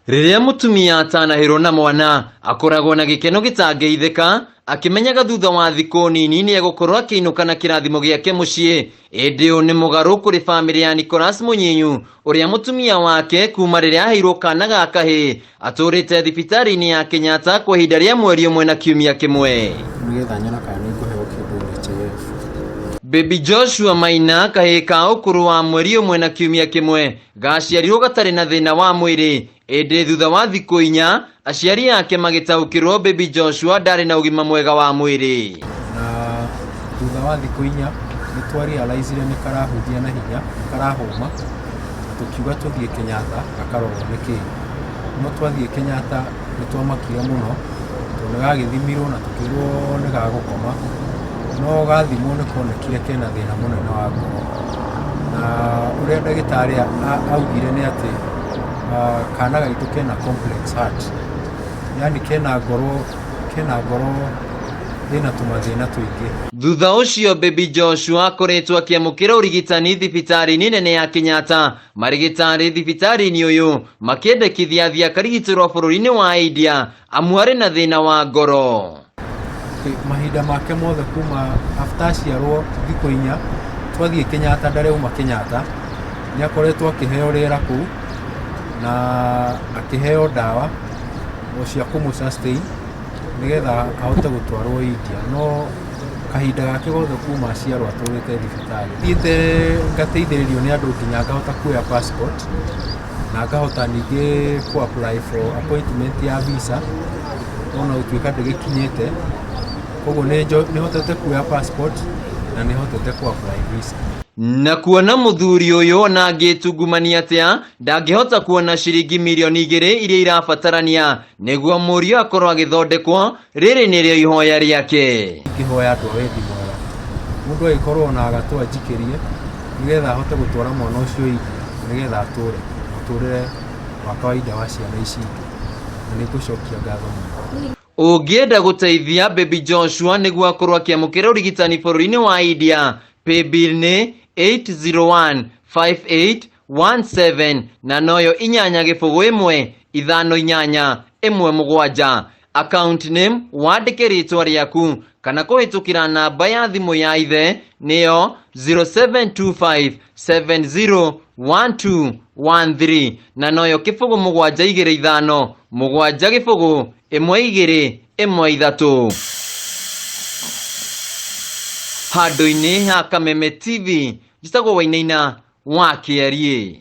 Rĩrĩa mũtumia atanahĩrwo na mwana akoragwo na gĩkeno gĩtangĩithĩka akĩmenyaga thutha wa thikũ nini nĩ egũkorwo akĩinũka na kĩrathimo gĩake mũciĩ. Ĩndĩ ũyũ nĩ mũgarũ kũrĩ bamĩrĩ ya Nicholas Mũnyinyu ũrĩa mũtumia wake kuma rĩrĩa aheirwo kana ga kahĩĩ atũrĩte thibitarĩ-inĩ ya Kenyatta kwa ihinda rĩa mweri ũmwe na kiumia kĩmwe. Nĩgetha nyone kana nĩ ngũheo kĩndũ NHIF. Baby Joshua Maina kahĩĩ ka ũkũrũ wa mweri ũmwe na kiumia kĩmwe gaciarirwo gatarĩ na thĩna wa mwĩrĩ ĩndĩ thutha wa thikũ inya aciari ake magĩtaũkĩrwo Baby Joshua ndarĩ na ũgima mwega wa mwĩrĩ. Na thutha wa thikũ inya nĩ twarealizire nĩ karahuhia na hinya, nĩ karahũma, na tũkiuga tũthiĩ Kenyatta gakarorwo nĩ kĩĩ. No twathiĩ Kenyatta nĩ twamakire mũno tondũ nĩ gagĩthimirwo na tũkĩrwo nĩ gagũkoma, no gathimwo nĩ konekire kena thĩna mũnene wa ngoro. Na ũrĩa ndagĩtarĩ augire nĩ atĩ kana gaitũ kena complex heart, yaani kena ngoro kena ngoro ĩna tũmathĩna tũingĩ. Thutha ũcio Baby Joshua akoretwo akĩamũkĩra ũrigitani thibitarĩ-inĩ nene ya Kenyatta. Marĩgĩtarĩ thibitarĩ-inĩ ũyũ makĩendekithia athiĩ akarigitĩrwo bũrũri-inĩ wa India amu arĩ na thĩna wa ngoro. Mahinda make mothe kuma after aciarwo thikũ inya, twathiĩ Kenyatta ndarĩ auma Kenyatta, nĩ akoretwo akĩheo rĩera kũu na akĩheo ndawa o cia kũmũ sustain nĩgetha ahote gũtwarwo India. No kahinda gake gothe kuma aciarwo atũrĩte thibitarĩ. Thiĩte ngateithĩrĩrio nĩ andũ nginya ngahota kuoya passport na ngahota ningĩ kũ apply for appointment ya visa ona gũtuĩka ndĩgĩkinyĩte. Koguo nĩ hotete kuoya passport na nĩ hotete kũ apply visa. Na kuona mũthuri ũyũ ona angĩtungumania atĩa ndangĩhota kuona ciringi mirioni igĩrĩ iria irabatarania nĩguo mũriũ akorwo agĩthondekwo, rĩrĩ nĩrĩo ihoya rĩake. Ingĩhoya andũ a wendi mwega, mũndũ agĩkorwo ona agatũ anjikĩrie nĩgetha ahote gũtwara mwana ũcio India nĩgetha atũre mũtũrĩre wa kawaida wa ciana ici ingĩ, na nĩ ngũcokia ngatho mũno. Ũngĩenda gũteithia Baby Joshua nĩguo akorwo akĩamũkĩra ũrigitani bũrũri-inĩ wa India, paybill nĩ 8015817 na noyo inyanya gĩbũgũ ĩmwe ithano inyanya ĩmwe mũgwanja. Account name wandĩke rĩtwa rĩaku kana kũhĩtũkĩra namba ya thimũ ya ithe nĩyo 0725701213 na noyo kĩbũgũ mũgwanja igĩrĩ ithano mũgwanja gĩbũgũ ĩmwe igĩrĩ ĩmwe ithatũ. Handũ-inĩ ha Kameme TV, njĩtagwo Wainaina wa Kĩariĩ.